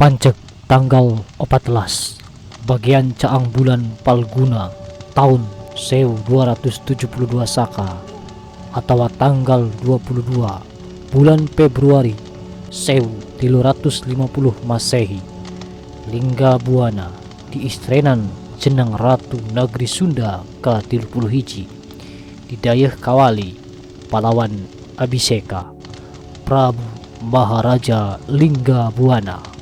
Panceg tanggal 14 bagian caang bulan Palguna tahun 1272 Saka atau tanggal 22 bulan Februari 1350 Masehi. Lingga Buana diistrenan jeneng Ratu Negeri Sunda ke-31 didayeuh kawali pahlawan Abiseka Prabu Maharaja Lingga Buana.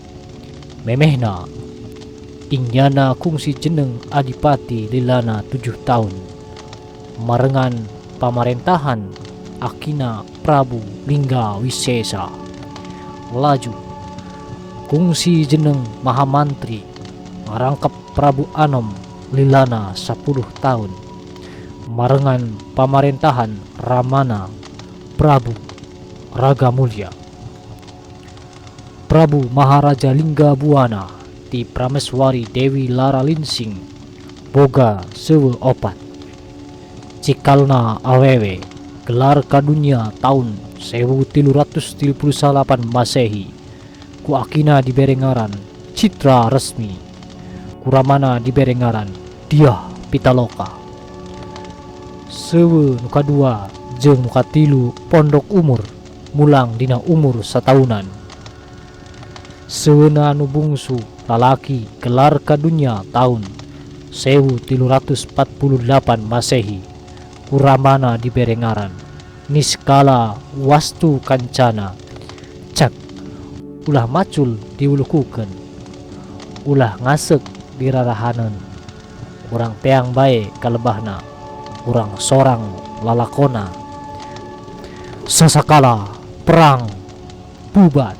Memehna inyana kungsi jeneng Adipati lilana 7 tahun marengan pamarentahan akina Prabu Lingga Wisesa. Laju kungsi jeneng Mahamantri ngarangkep Prabu Anom lilana 10 tahun marengan pamarentahan Ramana Prabu Ragamulya. Prabu Maharaja Lingga Buana ti Prameswari Dewi Lara Linsing boga sewe opat. Cikalna awewe gelar kadunya tahun 1338 Masehi ku akina dibere ngaran Citra Resmi, kuramana dibere ngaran Dyah Pitaloka. Sewe nu kadua jeung nu katilu pondok umur mulang dina umur sataunan. Seweuna nu bungsu lalaki gelar kadunya tahun 1348 Masehi kuramana dibere ngaran Niskala Wastu Kancana. Cek ulah macul diwulukukeun, ulah ngasek dirarahaneun, urang teang bae kalebahna, urang sorang lalakona. Sasakala perang bubat.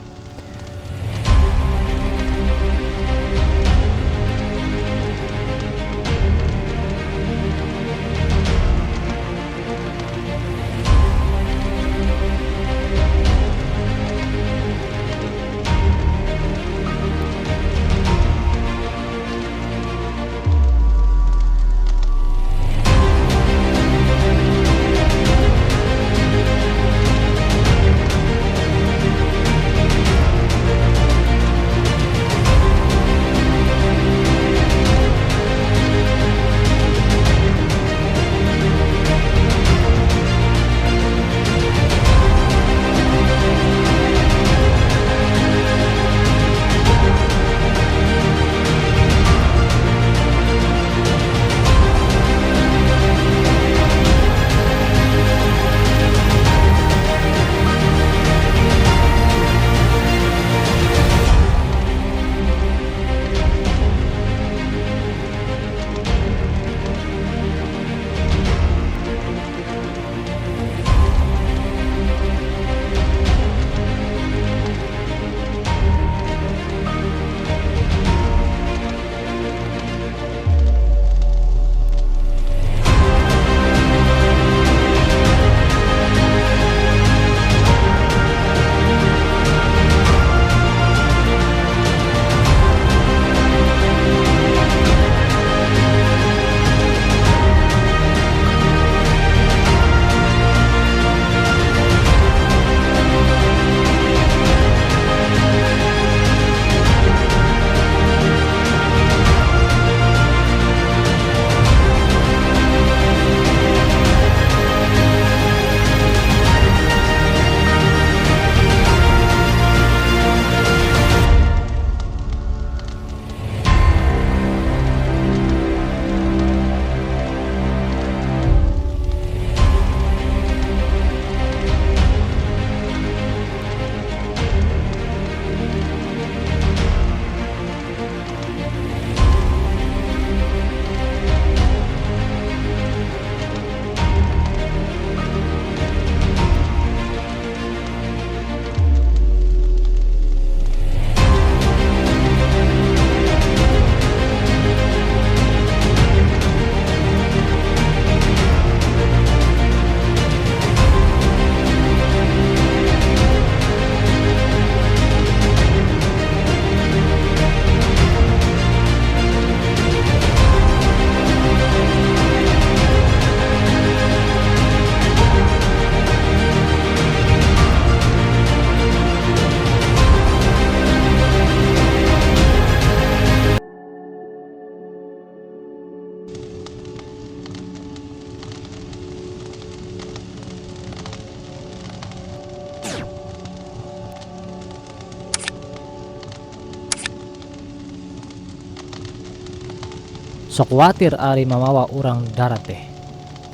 Sok watir ari mamawa urang darat teh.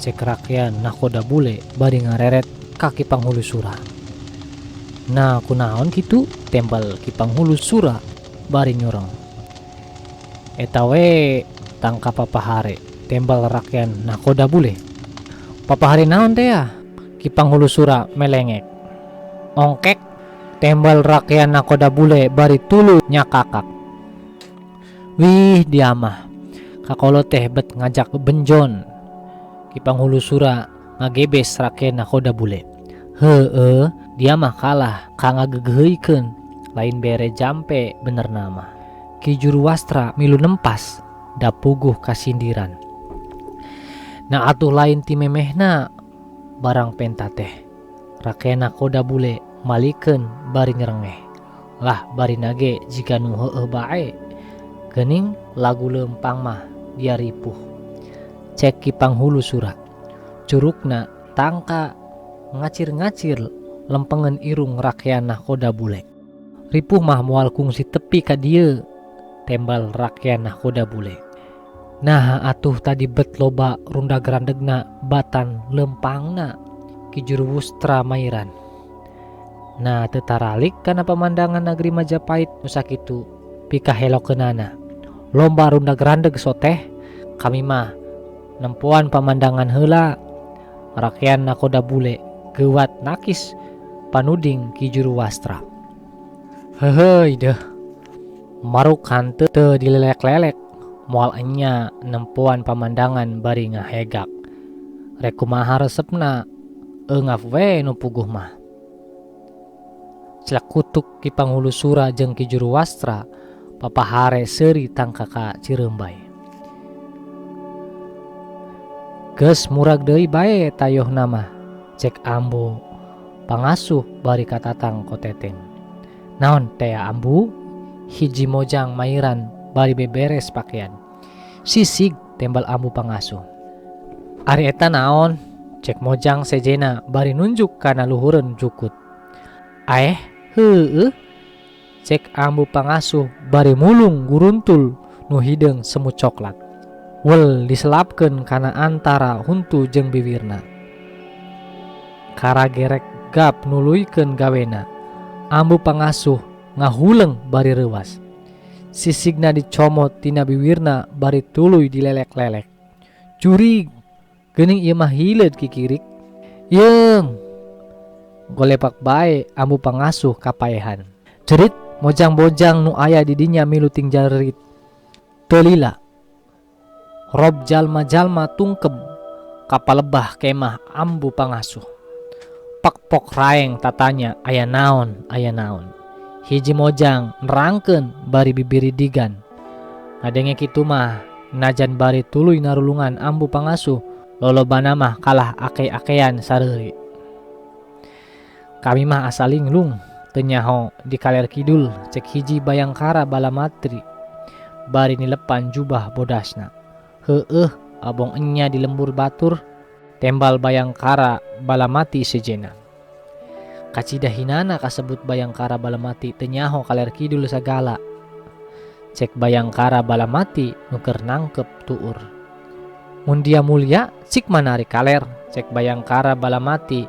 Cek rakyat nakoda bule bari ngareret ka Ki Panghulu Sura. Nah kunaon kitu tembal Ki Panghulu Sura bari nyureng. Eta we tangka papahare tembal rakyat nakoda bule. Papahare naon teh ya? Ki Panghulu Sura melengek. Ongkek tembal rakyat nakoda bule bari tuluy nyakakak. Wih dia mah kakolo teh bet ngajak benjon. Ki Panghulu Sura ngagebes rakyat nakoda bule. Heeh, dia mah kalah ka ngagegeheuikeun lain bere jampe bener nama. Ki Juruwastra milu nempas da puguh kasindiran. Nah atuh lain ti memehna barang penta teh. Rakyat nakoda bule malikeun bari nyerengeh. Lah bari nage jika nu heueuh bae. Geuning lagu leumpang mah dia ripuh. Cek Ki Panghulu Sura. Curugna tangka ngacir-ngacir lempengen irung rakyat nakoda bule. Ripuh mah moal kungsi tepi ka dieu tembal rakyat nakoda bule. Nah atuh tadi bet loba runda grandegna batan lempangna Ki Juruwastra mairan. Nah teu taralik kana pemandangan negeri Majapahit nu sakitu pikahelokeunana. Lomba runda grandeg soteh kami mah nempoan pamandangan heula. Rakyat nakoda bule geuwat nakis panuding Ki Juruwastra. Heuheuy deuh maruk hanteu teu dilelek-lelek moal enya nempoan pamandangan bari ngahegak. Rek kumaha resepna eungap we nu puguh mah. Celekutuk Ki Panghulu Sura jeung Ki Juruwastra papahare seuri tangka ka Cireumbai. Geus murag deui bae tayohna mah cek ambu pangasuh bari katatang koteteng. Naon teh ambu? Hiji mojang mairan bari beberes pakaian. Sisig tembal ambu pangasuh. Ari eta naon? Cek mojang sejena bari nunjuk kana luhureun jukut. Aeh, heueuh. Cek ambu pangasuh bari mulung guruntul nu hideung semu coklat. Wel diselapkeun kana antara huntu jeung biwirna. Karagerek gap nuluykeun gawena. Ambu pangasuh ngahuleng bari reuwas. Sisigna dicomot tina biwirna bari tuluy dilelek-lelek. Jurig, geuning ieu mah hileud kikirik. Yeung, golepak bae ambu pangasuh kapaehan. Jerit mojang-bojang nu aya di dinya milu tingjarit. Teu lila. Rob jalma-jalma tungkeb kapalebah kemah ambu pangasuh. Pekpok raeng tatanya aya naon, aya naon. Hiji mojang nerangkeun bari bibiridigan. Ngadenge kitu mah najan bari tuluy narulungan ambu pangasuh lolobana mah kalah ake-akean sareuri. Kami mah asa linglung teu nyaho di kaler kidul cek hiji bayangkara balamatri bari nilepan jubah bodasna. Heueuh abong enya di lembur batur tembal bayangkara balamati sejena. Kacida hinana kasebut bayangkara balamati teu nyaho kaler kidul sagala. Cek bayangkara balamati nu keur nangkep tuur. Mun dia mulia cik manari kaler cek bayangkara balamati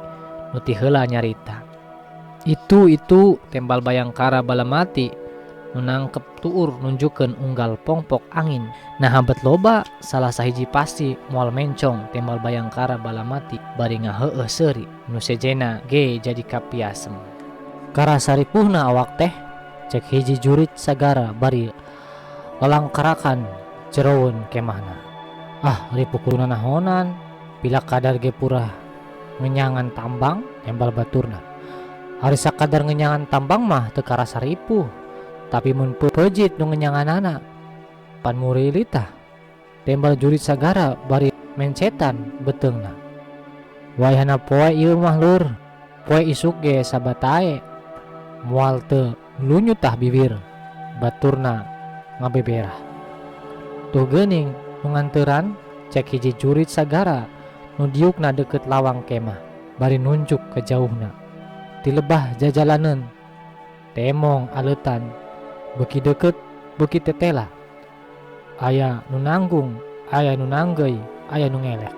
nu ti heula nyarita. Itu tembal bayangkara balamati nu nangkep tuur nunjukkeun unggal pongpok angin. Nah habet loba salah sahiji pasti moal mencong tembal bayangkara balamati bari ngaheueuh seuri nu sejena ge jadi kapiasem. Karasa ripuhna awak teh cek hiji jurit sagara bari lalangkarakan jeroeun kemahna. Ah ripuh kuduna nahonan bila kadar ge purah ngenyangan tambang tembal baturna. Ari sakadar ngenyangan tambang mah teu karasa ripuh. Tapi mun peujit nu ngenyanganana pan murilit tah. Tembal jurit sagara bari mencetan beuteungna. Wayahna poe ieu mah lur, poe isuk ge sabatae moal teu lunyut tah bibir baturna ngabeberah. Tuh geuning nu nganteran cek hiji jurit sagara nu diukna deukeut lawang kemah bari nunjuk ke jauhna. Ti lebah jajalaneun temong aleutan beuki deukeut beuki tetela. Aya nu nanggung, aya nu nanggeuy, aya nu ngelek.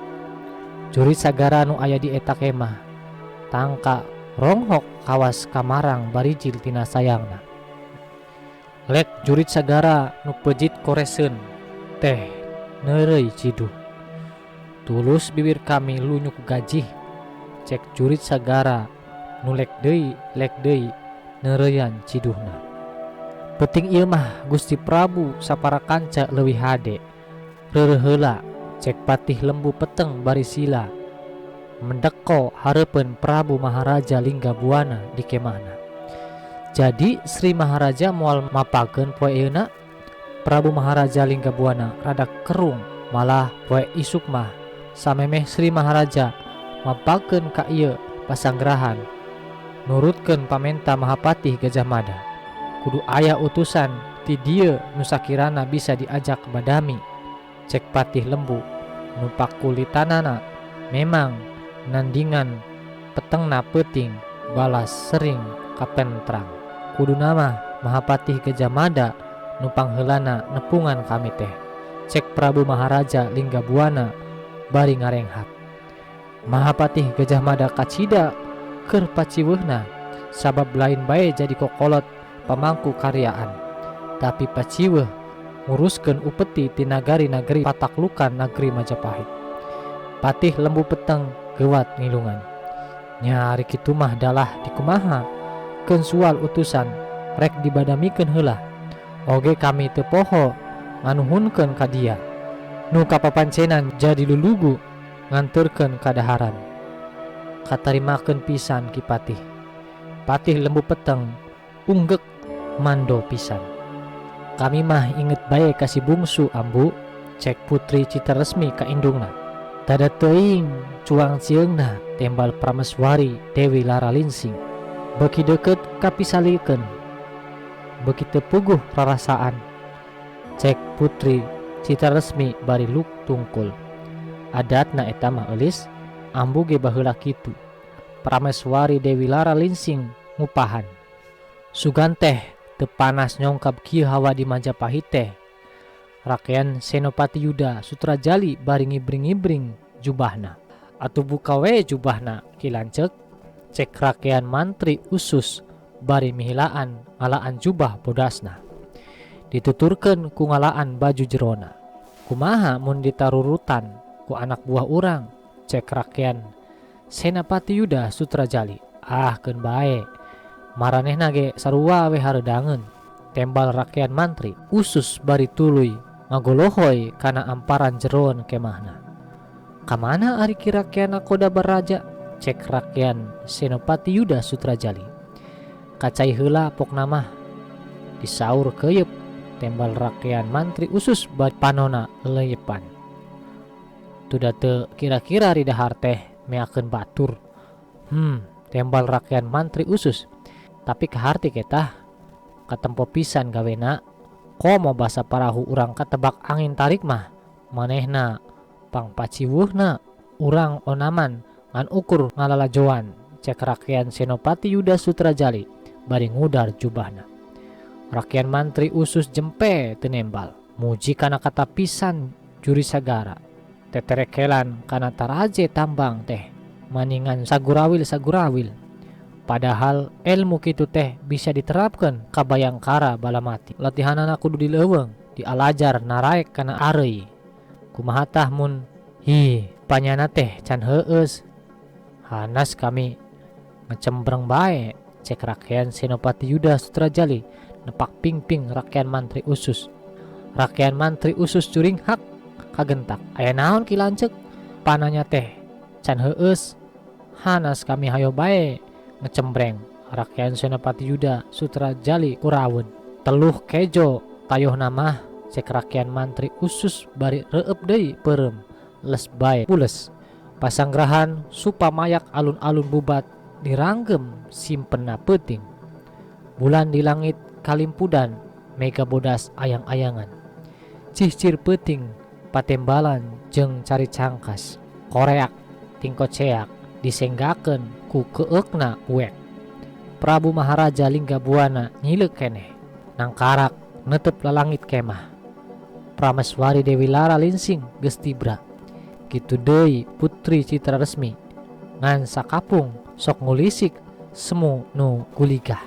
Jurit sagara nu aya di eta kemah tangka ronghok kawas kamarang barijil tina sayangna. Lek jurit sagara nu pejit koreseun teh neureuy ciduh. Tulus bibir kami lunyuk gajih cek jurit sagara nu lek deui lek deui neureuyan ciduhna. Peuting ieu mah Gusti Prabu sapara kanca leuwih hade. Reureuh heula cek Patih Lembu Peteng bari sila mendeko hareupeun Prabu Maharaja Linggabuana di kemahna. Jadi Sri Maharaja moal mapageun poe ayeuna? Prabu Maharaja Linggabuana rada kerung malah poe isuk mah samemeh Sri Maharaja mapageun ka ieu pasanggrahan nurutkeun pamenta Mahapatih Gajah Mada. Kudu aya utusan ti dieu nu sakirana bisa diajak badami cek Patih Lembu nu pakulitanana memang nandingan petengna peuting balas sering kapentrang. Kuduna mah Mahapatih Gajah Mada nu pangheulana nepungan kami teh cek Prabu Maharaja Linggabuana bari ngarenghat. Mahapatih Gajah Mada kacida keur paciweuhna sabab lain bae jadi kokolot pamangku karyaan tapi paciweuh nguruskeun upeti ti nagari-nagari pataklukan nagri Majapahit. Patih Lembu Peteng geuwat ngilungan. Nya ari kitu mah dalah dikumaha keun sual utusan rek dibadamikeun heula. Oge kami teu poho nganuhunkeun ka dia. Nu kapapancenan jadi lulugu nganterkeun kadaharan. Katarimakeun pisan Ki Patih. Patih Lembu Peteng unggek mando pisan. Kami mah inget bae ka si bungsu ambu cek Putri Citaresmi ka indungna. Tada teuing cuang cieungna tembal Prameswari Dewi Lara Linsing. Beuki deukeut kapisalikeun. Beuki teu puguh rarasaan cek Putri Citaresmi bari luk tungkul. Adatna eta mah eulis ambu ge baheula kitu. Prameswari Dewi Lara Linsing ngupahan. Sugan teh teu panas nyongkab kieu hawa di Majapahit teh. Rakean Senopati Yuda Sutrajali bari ngibring-ngibring jubahna. Atuh buka we jubahna Ki Lanceuk cek rakean mantri usus bari mihilaan ngalaan jubah bodasna. Dituturkeun ku ngalaan baju jerona. Kumaha mun ditarurutan ku anak buah urang cek rakean Senapati Yuda Sutrajali. Ah keun bae. Maranehna ge sarua we hareudangeun tembal rakean mantri usus bari tuluy ngagolohoi kana amparan jeroan kemahna. Kamana ari ki rakean nakoda baraja cek rakean Senopati Yuda Sutrajali. Kacai heula pokna mah disaur keuyeup tembal rakean mantri usus bari panona leyepan. Tuda teu kira-kira ari dahar teh meakeun batur. Tembal rakean mantri usus. Tapi kaharti ketah katempo pisan gawena komo basa parahu urang katebak angin tarik mah manehna pangpaciweuhna urang onaman ngan ukur ngalalajoan cek rakean Senopati Yuda Sutrajali bari ngudar jubahna. Rakean mantri usus jempe teu nembal muji kana kata pisan juri sagara teterekelan kana taraje tambang teh maningan sagurawil-sagurawil. Padahal ilmu kitu teh bisa diterapkan ka Bayangkara balamati. Latihanana kudu dileuweung, dialajar naraek kana areuy. Kumaha tah mun hi panyana teh can heueus. Hanas kami ngecembreng bae cek rakean Senopati Yuda Sutrajali nepak pingping rakean mantri usus. Rakean mantri usus curinghak kagentak. Aya naon Ki Lanceuk? Pananya teh can heueus. Hanas kami hayo bae ngecembreng. Rakean Senopati Yuda Sutrajali kuraweun. Teluh kejo tayoh namah cek rakean mantri usus bari reueup deui peureum les bae pules. Pasanggrahan supamayak alun-alun bubat diranggem simpenna peuting. Bulan di langit kalimpudan mega bodas ayang-ayangan. Cihcir peuting patembalan jeung cari cangkas. Koreak tingkoceak disenggakeun ku keukna uek. Prabu Maharaja Linggabuana nyileuk keneh nangkarak netep lalangit kemah. Prameswari Dewi Lara Lingsing geus tibra. Kitu deui Putri Citra Resmi ngan sakapung sok ngulisik semu nu guligah.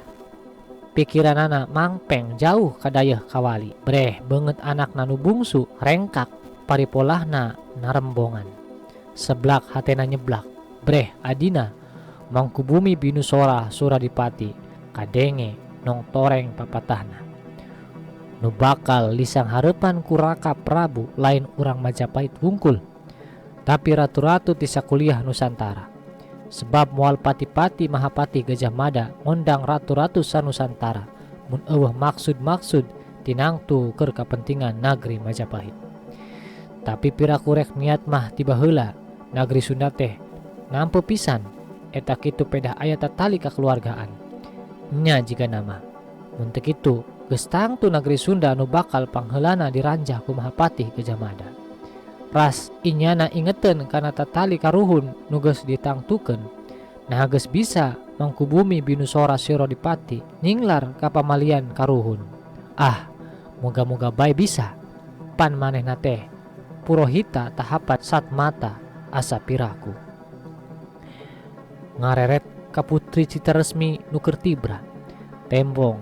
Pikiranana mangpeng jauh ka dayeuh kawali. Breh beungeut anakna nu bungsu rengkak paripolahna narembongan. Seblak hatena nyeblak. Breh adina Mangkubumi Binusora Suradipati kadenge nongtoreng papatahna. Nu bakal disanghareupan ku Raka Prabu lain urang Majapahit wungkul, tapi ratu-ratu ti sakuliah Nusantara. Sebab moal pati-pati Mahapatih Gajah Mada ngondang ratu-ratu sa-Nusantara mun euweuh maksud-maksud tinangtu keur kapentingan nagri Majapahit. Tapi piraku rek niat mah ti baheula nagri Sunda teh nampe pisan eta kitu pedah aya tatali kakeluargaan. Nya jigana mah mun teu kitu geus tangtu nagri Sunda nu bakal pangheulana diranjah ku Mahapatih Gajah Mada. Ras inyana ingeteun kana tatali karuhun nu geus ditangtukeun. Naha geus bisa Mangkubumi Binusora Suradipati nyinglar ka pamalian karuhun. Ah, muga-muga bae bisa. Pan manehna teh purohita tahapan satmata asa piraku. Ngareret ka Putri Citra Resmi nu keur tibra. Tembong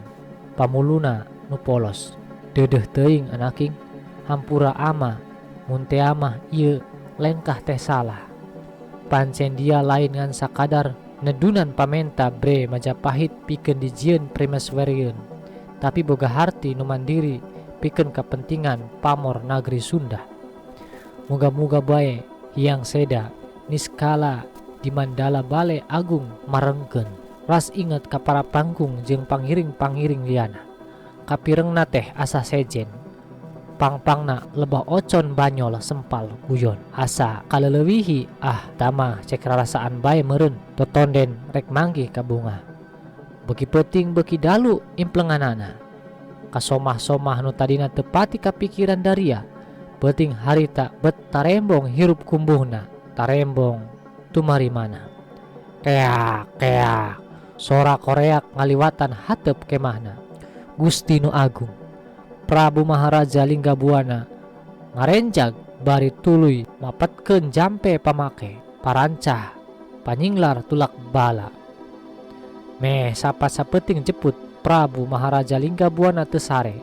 pamuluna nu polos. Deudeuh teuing anaking hampura ama mun tea mah ieu lengkah teh salah. Pancen dia lain ngan sakadar nedunan pamenta bre Majapahit pikeun dijieun prameswarieun, tapi boga harti nu mandiri pikeun kapentingan pamor nagri Sunda. Muga-muga bae Hyang Seda niskala di Mandala Bale Agung marengkeun. Ras inget ka para pangkung jeung pangiring-pangiring liana. Kapirengna teh asa sejen. Pangpangna lebah ocon banyol sempal guyon. Asa kaleleuwihi ah tama cek rarasaan bae meureun totonden rek manggih ka bungah. Beuki peuting beuki dalu implenganana. Kasomah-somah nu tadina teu pati kapikiran daria. Peuting harita bet tarembong hirup kumbuhna, tarembong tumarimana. Keak keak sora koreak ngaliwatan hateup kemahna. Gusti nu Agung Prabu Maharaja Linggabuana ngarenjag bari tuluy mapetkeun jampe pamake parancah panyinglar tulak bala. Meh sapa sapeuting jeput Prabu Maharaja Linggabuana teu sare.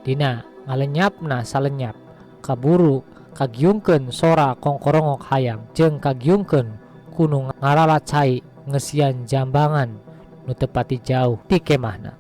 Dina ngalenyapna salenyap kaburu kagiungkeun sora kongkorongok hayam jeung kagiungkeun ku nu ngarala cai ngeusian jambangan nu teu pati jauh ti kemahna.